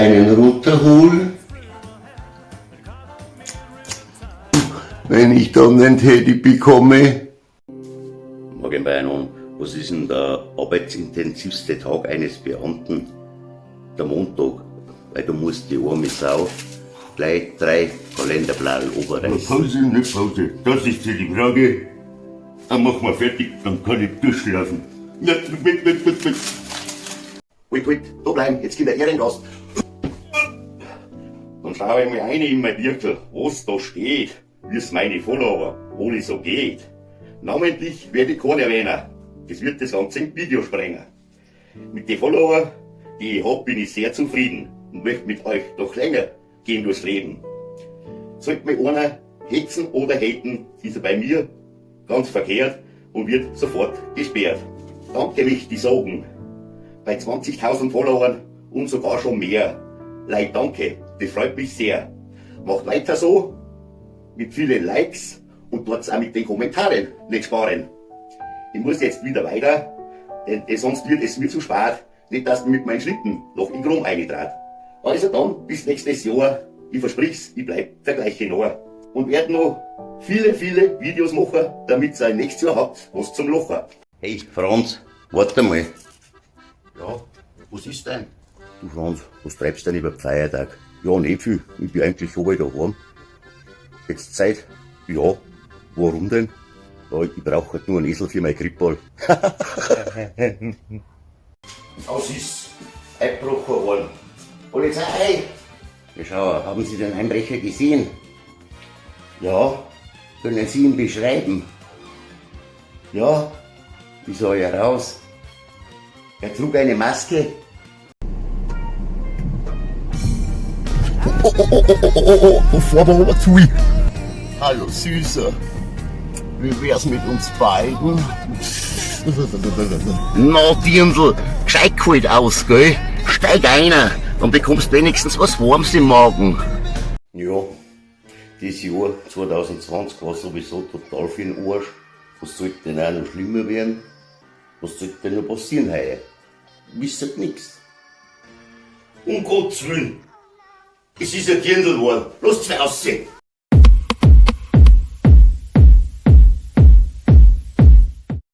einen runterhol? Wenn ich dann den Teddy bekomme? Morgen beieinander. Was ist denn der arbeitsintensivste Tag eines Beamten? Der Montag, weil du musst die arme Sau gleich drei Kalenderblattl oberreißen. Pause, nicht Pause. Das ist ja die Frage. Dann machen wir fertig, dann kann ich durchschlafen. Ja, mit, mit, mit, mit. Halt, halt, da bleiben, jetzt kommt der Ehrengast. Dann schau ich mal rein in mein Birkel, was da steht, wie's meine Follower wohl so geht. Namentlich werde ich keinen erwähnen. Das wird das ganze Video sprengen. Mit den Follower, die ich hab, bin ich sehr zufrieden und möchte mit euch noch länger gehen durchs Leben. Sollte mich einer hetzen oder haten, ist er bei mir ganz verkehrt und wird sofort gesperrt. Danke mich die sagen. Bei 20.000 Followern und sogar schon mehr. Leid, danke, das freut mich sehr. Macht weiter so, mit vielen Likes und dort auch mit den Kommentaren nicht sparen. Ich muss jetzt wieder weiter, denn sonst wird es mir zu spät. Nicht, dass mit meinem Schlitten noch in Grom eintrat. Also dann, bis nächstes Jahr. Ich versprich's, ich bleib der gleiche Narr. Und werd noch viele, viele Videos machen, damit ihr nächstes Jahr habt, was zum Lachen. Hey, Franz, warte mal. Ja, was ist denn? Du Franz, was treibst du denn über den Feiertag? Ja, nicht viel. Ich bin eigentlich schon bald daheim. Jetzt Zeit? Ja. Warum denn? Ja, ich brauche halt nur einen Esel für mein Krippball. Das ist eingebrochen worden. Polizei! Ja, schau, haben Sie den Einbrecher gesehen? Ja. Können Sie ihn beschreiben? Ja. Wie sah er raus? Er trug eine Maske. Oh, oh, oh, oh, oh, oh, oh, da fahren wir aber zu. Hallo Süßer. Wie wär's mit uns beiden? Na, Dirndl, gescheit kalt aus, gell? Steig einer, dann bekommst wenigstens was Warmes im Magen. Ja, das Jahr 2020 war sowieso total für den Arsch. Was sollte denn auch noch schlimmer werden? Was sollte denn noch passieren heuer? Wisst nix. Um Gottes Willen. Es ist ein Dirndl geworden. Lasst mich aussehen.